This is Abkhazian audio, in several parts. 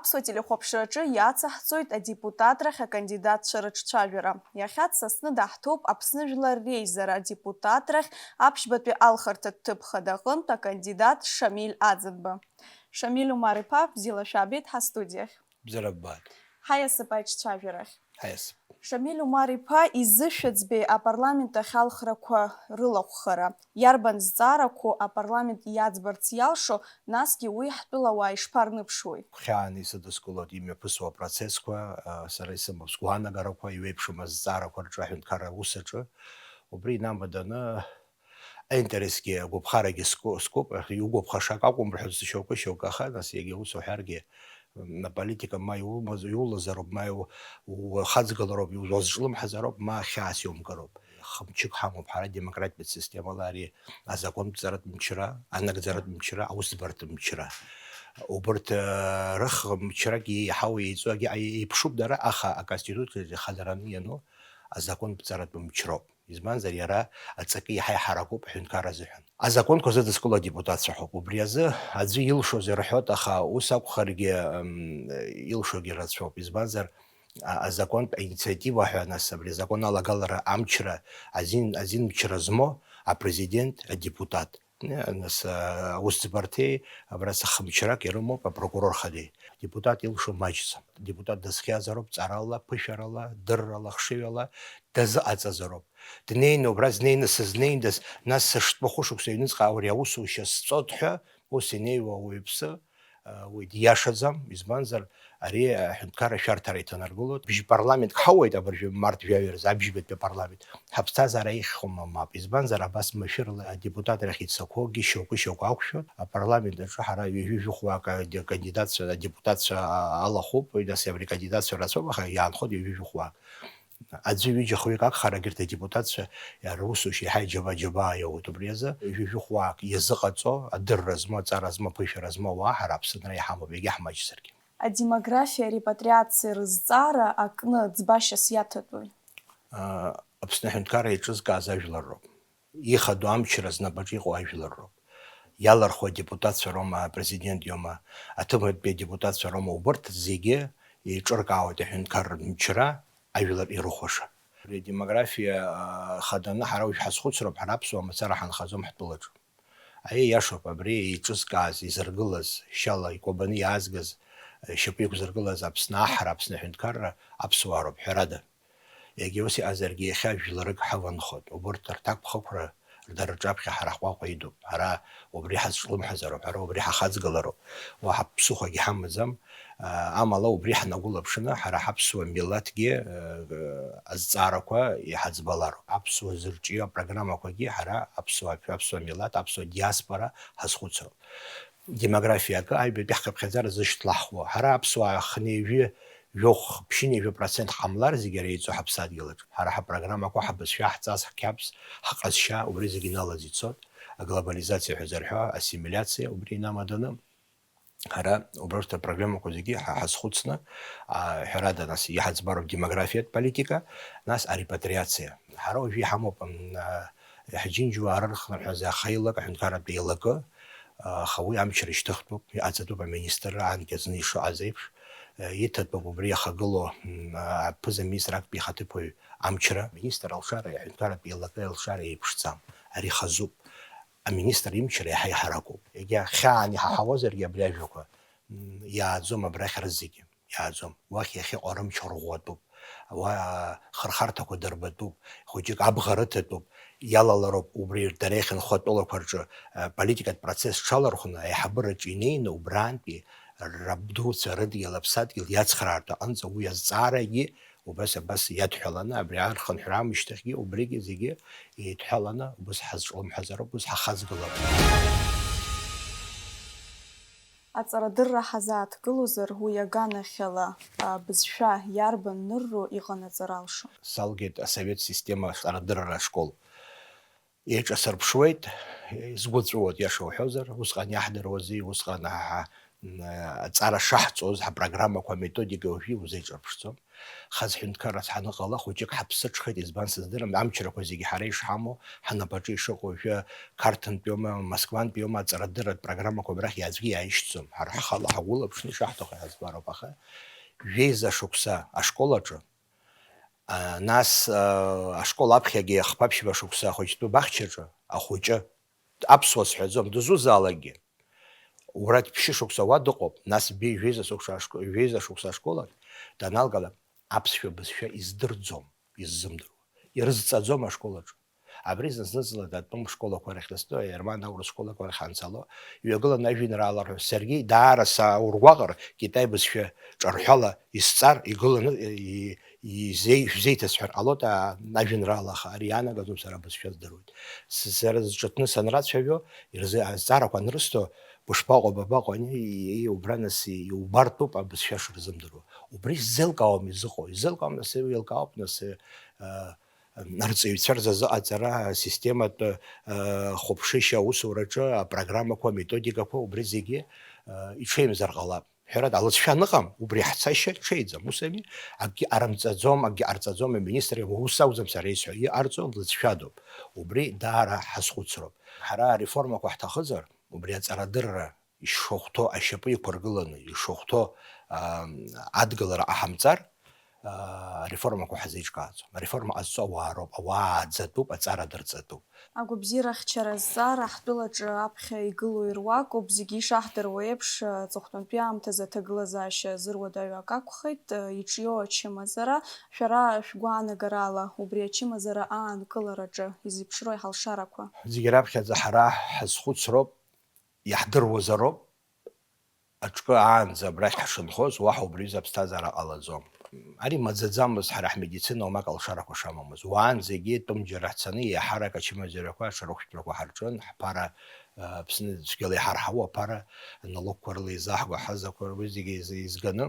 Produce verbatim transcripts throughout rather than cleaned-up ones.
Аԥсуа телехәаԥшраҿы иацаҳҵоит адепутатрахь акандидатцәа рыҿцәажәара. Иахьа дсасны даҳҭоуп Аԥсны Жәлар Реизара адепутатрахь аԥшьбатәи алхырҭатә ҭыԥ хада аҟынтә акандидат Шамиль Аӡынба. Шамиль Умар-иԥа, бзиала шәаабеит ҳастудиахь. Бзиара ббааит. Ҳаиасып аиҿцәажәарахь. Ҳаиасып. Шамиль Умар-иԥа, изышәаӡбеи апарламент ахь алхрақәа рылахәхара? Иарбан зҵаарақәоу апарламент иаӡбарц иалшо, насгьы уи ҳтәылауаа ишԥарныԥшуеи? Хьаан исыдыскылоит имҩаԥысуа апроцессқәа, а, сара исымоуп сгәаанагарақәа, иҩеиԥшым азҵаарақәа рҿы аҳәынҭқарра аус аҿы. Убри инамаданы аинтересгьы, агәаԥхарагьы ску-, скуп, иугәаԥхаша акы акәым рҳәоит шьоукы-шьоукы, аха нас иагьа ус уҳәаргьы, м, аполитика ма иумаз, иулазароуп, ма иу-, ухаҵгылароуп, иу-, уазҿлымҳазароуп, ма хьаас иумгароуп. Хымчык ҳамоуп ҳара демократиатә системала ари азакәантә ҵаратә мчра, анагӡаратә мчра, аусӡбартә мчра. Убырҭ, э, рыхмчрагьы еиҳау еиҵоугьы еиԥшуп дара, аха аконституциаҿы ихадараны иану азакәантә ҵаратә мчроуп. Избанзар, иара аҵакы иаҳа иҳаракуп аҳәынҭқарра азыҳәан. Азакәанқәа зыдыскыло адепутатцәа ҳауп. Убри азы аӡәы илшоз ирҳәоит, аха ус акәхаргьы, м, илшогьы рацәоуп. Избанзар, а-, азакәантә аинициатива ҳәа, нас, абри азакәан алагалара амчра азин, азинмчра змоу апрезидент, адепутат. Нас, а, аусӡбарҭеи абра сахымчрак ирымоуп апрокурор хадеи. Адепутат илшо маҷӡам. Адепутат дазхиазароуп ҵарала, ԥышәарала, дыррала, хшыҩала дазыҟаҵазароуп. Днеины, убра знеины сызнеиндаз, нас сышҭмахәы шықәса аҩныҵҟа ари аусушьа сҵот ҳәа, ус инеиуа ауаҩԥсы, а, уи диашаӡам, избанзар, ари аҳәынҭқарра ашәарҭара иҭанаргылоит. Бжь парламентк ҳауеит абыржәы март жәаҩа рзы, абжьбатәи апарламент. Ҳаԥсҭазаара еиӷьхома? Мап. Избанзар, абас машәырла адепутатрахь ицақәоугьы шьоукы-шьоукы ақәшәоит. Апарламент аҿы ҳара ҩажәи жәохәҩык аде-, кандидатцәа, адепутатцәа алахәуп, уи нас абри акандидатцәа рацәоуп, аха иаанхоит ҩажәи жәохәҩык. Аӡәы ҩыџьа хҩык акәхар, егьырҭ адепутатцәа русушьа еиҳа иџьаба-џьабаа иоуеит. Убри азы ҩажәи жәохәҩык иазыҟаҵо, адырра змоу, аҵара змоу, аԥышәара змоу ауаа ҳара Аԥсынра иҳамоуп, иагьа ҳмаҷзаргьы. Адемографиа, арепатриациа рызҵаара акны ӡбашьас иаҭатәуи? А, Аԥсны аҳәынҭқарра еиҿызкааз ажәлар роуп. Ихадоу амчра знапаҿы иҟоу ажәлар роуп. Иалырхуа адепутатцәа роума, апрезидент иоума, аҭыԥантәи адепутатцәа роума, убырҭ зегьы еиҿыркаауеит аҳәынҭқарратә мчра ажәлар ирыхәаша. Ари адемографиа, а, хаданы ҳара уажә ҳазхәыцроуп, ҳара аԥсуаа мацара ҳанхаӡом ҳтәылаҿы. Аиеи, иашоуп, абри еиҿызкааз, изыргылаз, шьала икәабаны иаазгаз, шьапы иқәзыргылаз Аԥсны аҳра, Аԥсны аҳәынҭқарра аԥсуаа роуп, ҳәарада. Егьа ус иҟазаргьы, иахьа жәларык ҳаванхоит. Убырҭ рҭакԥхықәра, дара рҿаԥхьа ҳара ҳҟәаҟәа идуп. Ҳара убри ҳазҿлымҳазароуп, ҳара убри ҳахаҵгылароуп. Уаҳа ԥсыхәагьы ҳамаӡам. Амала убри ҳнагәылаԥшны, ҳара ҳаԥсуа милаҭгьы, э, азҵаарақәа иҳаӡбалароуп. Аԥсуа зырҿио апрограммақәагьы ҳара аԥсуа, аԥсуа милаҭ, аԥсуа диаспора ҳазхәыцроуп. Демографиа акы, аҩбатәи ҳхыԥхьаӡара зышьҭлаҳхуа. Ҳара аԥсуаа хынеижәи жәохә, ԥшьынеижәи процент ҳҟамлар, зегьы ара еиҵо ҳаԥсадгьылаҿ. Ҳара ҳапрограммақәа, ҳабызшәа, ҳҵас, ҳқьабз, ҳҟазшьа, убри зегьы иналаз ицоит. Аглобализациа ҳәа зарҳәо, ассимилиациа, убри инамаданы. Ҳара убра урҭ апрограммақәа зегьы ҳа-, ҳазхәыцны, а, ҳәарада, нас, иҳаӡбароуп демографиатә политика, нас арепатриациа. Ҳара уажәы иҳамоуп, м, а, ҳџьынџьуаа рырхынҳәаза ахаилак аҳәынҭқарратә еилакы, а, аха уи амчра ишьҭыхтәуп, иҟаҵатәуп аминистрра анкьа зны ишыҟаз еиԥш, а, иҭатәуп убри иахагылоу, м, а, аԥыза-министр актәи ихаҭыԥуаҩ амчра. Аминистр алшара аҳәынҭқарратә еилакы алшара еиԥшӡам, ари хазуп. Аминистр имчра иаҳа иҳаракуп. Егьа хьаан иҳаҳауазаргьы абри ажәақәа, м, иааӡом абрахь рызегьы, иааӡом. Уахь иахьыҟоу рымч ӷәӷәатәуп. Уа хырхарҭақәа дырбатәуп, хәыҷык абӷа рыҭатәуп, иалалароуп убри дара иахьынхо атәылақәа рҿы, а, политикатә процесс рҽалархәны аиҳабыраҿы инеины убрантәи рабдуцәа рыдгьыл аԥсадгьыл иацхраартә аҟынӡа уи азҵаарагьы убас, абас иадҳәаланы, абри архынҳәра аамышьҭахьгьы убригьы зегьы еидҳәаланы, убас ҳазҿлымҳазароуп, убас ҳахазгалароуп. Аҵарадырра ҳазааҭгылозар, уи аганахьала, а, бызшәа иарбан нырроу иҟанаҵар алшо? Салгеит асовет система аҵарадырра ашкол. Еиҿасырԥшуеит, сгәы ҵәыуоит, иаша уҳәозар, усҟан иаҳдыруази, усҟан ҳа, ҳа, м, аҵара шаҳҵоз, ҳапрограммақәа, аметодика уажәы иузеиҿырԥшӡом. Хаз ҳәынҭқаррас ҳаныҟала, хәыҷык ҳаԥсыҽхеит, избан сыздырам, амчрақәа зегьы ҳара ишҳамоу, ҳнапаҿы ишыҟоу, уажәы Қарҭынтәиоума, Москвантәиума аҵарадырратә программақәа абрахь иаазгьы иааишьҭӡом. Ҳара ҳхала ҳагәылаԥшны ишаҳҭаху иҳазбароуп, аха жәеиза шықәса ашкол аҿы, а, нас, а, ашкол аԥхьагьы хԥа-ԥшьба шықәса ахәыҷтәы баҳчаҿы ахәыҷы, аԥсуа сҳәаӡом, дызусҭазаалакгьы, уара ԥшьышықәса уа дыҟоуп, нас беи жәеиза шықәса ашко-, жәеиза шықәса ашкол аҿы даналгалак, аԥсшәа бызшәа издырӡом, иззымдыруа, ирызҵаӡом ашкол аҿы. Абри зны-зынла атәым школақәа рахь дызтәу, аерман аурыс школақәа рахь анцало, иҩагыланы ажәеинраала рҳәо, саргьы даара сааургәаҟыр, Китай бызшәа ҿырҳәала исҵар, игыланы, и-, изеи-, шәзеиҭасҳәар ҟалоит, а, ажәеинраала, аха ари иаанагаӡом, сара абызшәа здыруеит. С-, сара зҿыҭны санрацәажәо, ирзы-, азҵаарақәа анрысҭо, бышԥаҟоу, бабаҟоу, ани, и-, и-, убра нас и-, иубартәуп абызшәа шырзымдыруа. Убри сзеилкаауам изыҟоу, изеилкаауам, нас еилкаауп, нас, э, э, арҵаҩцәа рзы азыҟаҵара, асистематә, э, хәаԥшышьа аусураҿы апрограммақәа, аметодикақәа, убри зегьы, э, иҽеимзар ҟалап. Ҳәарада, алыҵшәа аныҟам, убри ҳцашьа ҽеиӡам, ус ами? Акгьы ҟарымҵаӡом, акгьы ҟарҵаӡом, аминистр иҳәо, ус акәӡам сара исҳәо, иҟарҵо лыҵшәадоуп. Убри даара ҳазхәыцроуп. Ҳара ареформақәа ҳҭахызар, убри аҵарадырра ишахәҭоу ашьапы иқәыргыланы, ишахәҭоу, аа, адгылара ҟаҳамҵар, аа, ареформақәа ҳазеиҿкааӡом. Ареформа ҟазҵо ауаа роуп, ауаа ааӡатәуп, аҵара дырҵатәуп. Агәабзиарахьчара азҵаара ҳтәылаҿы аԥхьа игылоу ируакуп, зегьы ишаҳдыруа еиԥш, аҵыхәтәантәи аамҭазы аҭагылазаашьа зыруадаҩу акы акәхеит, иҿиоу ачымазара. Шәара шәгәаанагарала, убри ачымазара аанкылараҿы изеиԥшрои ҳалшарақәа? Зегьы раԥхьаӡа ҳара ҳазхәыцроуп, иаҳдыруазароуп, аҿкы аанӡа абрахь ҳшынхоз, уаҳа убри аҩыза аԥсҭазаара ҟалаӡом. Ари маӡаӡамызт ҳара ҳмедицина уамак алшарақәа шамамыз. Уаанӡагьы тәым џьара ҳцаны, еиҳарак ачымазаҩрақәа, аҽарыхәшәтәрақәа ҳарҿын, ҳԥара, а, Аԥсны цәгьала иҳарҳау аԥара, аналогқәа рыла изаҳго аҳазақәа, уи зегьы из-, изганы,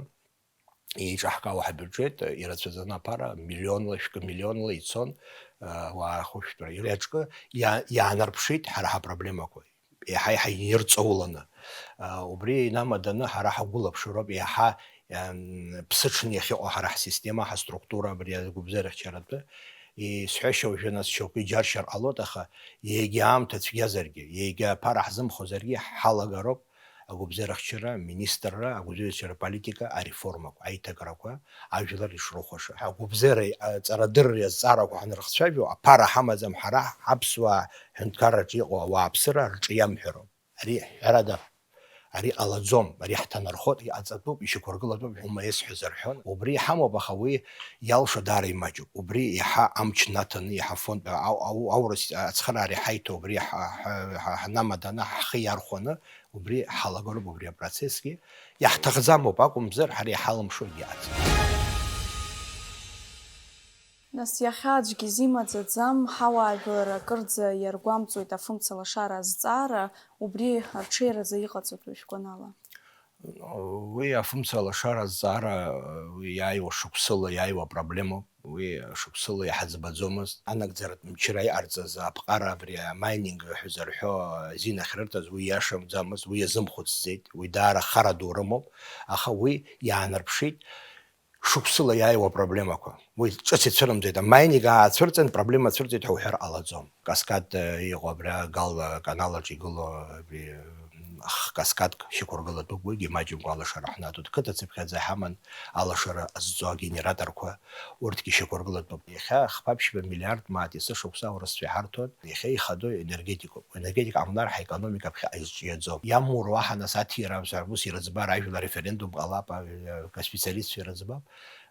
еиҿаҳкаауа ҳабиуџьет, ирацәаӡаны аԥара миллионла, шәкы миллионла ицон, а, уаа рхәышәтәра. Иара аҿкы иа-, иаанарԥшит ҳара ҳапроблемақәа. Еиҳа-еиҳа инирҵауланы. А, убри инамаданы ҳара ҳагәылаԥшроуп, еиҳа, ем, ԥсыҽны иахьыҟоу ҳара ҳсистема, ҳаструктура абри агәыбзиарахьчаратәы. Исҳәашьа уажәы нас шьоукы иџьаршьар ҟалоит, аха егьа аамҭа цәгьазаргьы, егьа аԥара ҳзымхозаргьы ҳалагароуп агәыбзиарахьчара, аминистрра, агәыбзиарахьчара политика, ареформақәа, аиҭакрақәа, ажәлар ишрыхәаша. Агәыбзиареи аҵарадырреи азҵаарақәа ҳанрыхцәажәо, аԥара ҳамаӡам ҳара, ҳаԥсуаа ҳҳәынҭқарраҿы иҟоу ауааԥсыра рҿы иамҳәароуп. Ари ҳәарада, ари ҟалаӡом, ари ҳҭанархоит, иҟаҵатәуп, ишьақәыргылатәуп ҳәа ума исҳәозар ҳәа. Убри иҳамоуп, аха уи иалшо даара имаҷуп. Убри иаҳа амч наҭаны, иаҳа фонд, ау-, ау-, аурыс ацхыраара иҳаиҭо, убри ҳа-, ҳа-, ҳа-, ҳнамаданы, ҳхы иархәаны, убри ҳалагароуп убри апроцессгьы. Иаҳҭахӡамоуп акәымзар, ҳара иҳалымшогьы ыҟаӡам. Нас иахьа аӡәгьы изимаӡаӡам, ҳауаажәлар акырӡа иаргәамҵуеит афымца лашара азҵаара, убри арҽеиразы иҟаҵатәу шәгәанала? Уи афымца лашара азҵаара, уи иааиуа шықәсыла иааиуа проблемоуп, уи шықәсыла иҳаӡбаӡомызт. Анагӡаратә мчра иҟарҵаз аԥҟара абри амайнинг ҳәа зарҳәо азин ахьрырҭаз, уи иашамӡамызт, уи иазымхәыцӡеит, уи даара хара ду рымоуп, аха уи иаанарԥшит шықәсыла иааиуа проблемақәа. Уи ҿыц ицәырымҵит, амайнинг аацәырҵын, проблема цәырҵит ҳәа уҳәар ҟалаӡом. Каскад, э, иҟоу абра Гал, э, канал аҿы игылоу, э, ах-, каскадк шьақәыргылатәуп, уигьы маҷымкәа алашара ҳнаҭоит. Қыҭа цыԥхьаӡа иҳаман алашара азҵо агенераторқәа, урҭгьы шьақәыргылатәуп. Иахьа хԥа-ԥшьба миллиард мааҭ есышықәса аурысцәа иҳарҭоит. Иахьа ихадоу енергетикоуп. Енергетика ҟамлар, ҳаекономика ԥхьаҟа изҿиаӡом. Иамур уаҳа нас аҭира амзар, ус ирыӡбар, ажәла референдум ҟалап, а, специалистцәа ирыӡбап.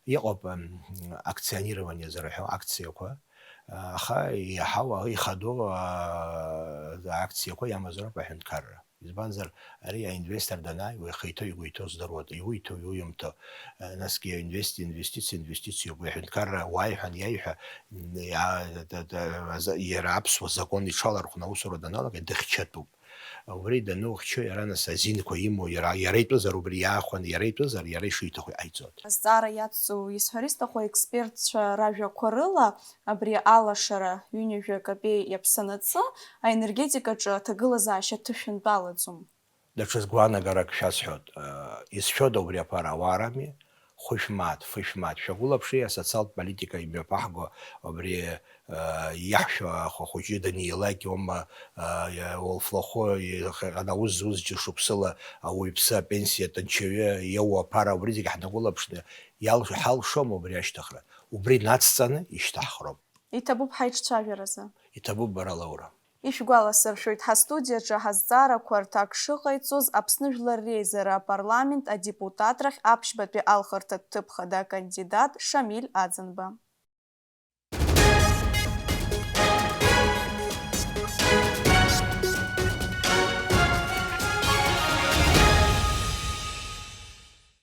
Иҟоуп, м, акционирование зырҳәо акциақәа, аха иаҳау ихадоу, а, акциақәа иамазароуп аҳәынҭқарра. Избанзар, ари аинвестор данааи, уи ихы иҭоу игәы иҭоу здыруада, иуиҭо, иуимҭо. Насгьы инвест-, инвестициа, инвестициоуп, уи аҳәынҭқарра уааи ҳәа аниаиҳәа, м, иа-, да-, да-, аза-, иара аԥсуа закон иҽалархәны аусура даналага, дыхьчатәуп. Убри данухьчо, иара нас азинқәа имоу, иара, иара итәызар убри иаахәаны, иара итәызар, иара ишиҭаху иҟаиҵоит. Азҵаара иацҵоу исҳәар исҭаху, аекспертцәа ражәақәа рыла, абри алашара ҩынҩажәа капеи иаԥсанаҵы аенергетикаҿы аҭагылазаашьа ҭышәынтәалаӡом. Даҽа згәаанагарак шәасҳәоит. Исшәода убри аԥара, ауаа рами? Хәышә мааҭ, фышә мааҭ шәагәылаԥши, асоциалтә политика имҩаԥаҳго абри, э, иаҳшәа ахәыҷы даниулак иоума, э, иа-, уалфлахәы ихаҟьан аус зуз џьашықәсыла ауаҩԥсы апенсиа тәанчаҩы иоуа аԥара, убри зегьы ҳнагәылаԥшны иалш-, ҳалшом убри ашьҭыхра. Убри нацҵаны ишьҭаҳхроуп. Иҭабуп ҳаиҿцәажәаразы. Иҭабуп бара, Лаура. Ишәгәаласыршәоит, ҳастудиаҿы ҳазҵаарақәа рҭак шыҟаиҵоз Аԥсны Жәлар Реизара апарламент адепутатрахь аԥшьбатәи алхырҭатә ҭыԥ хада акандидат Шамиль Аӡынба.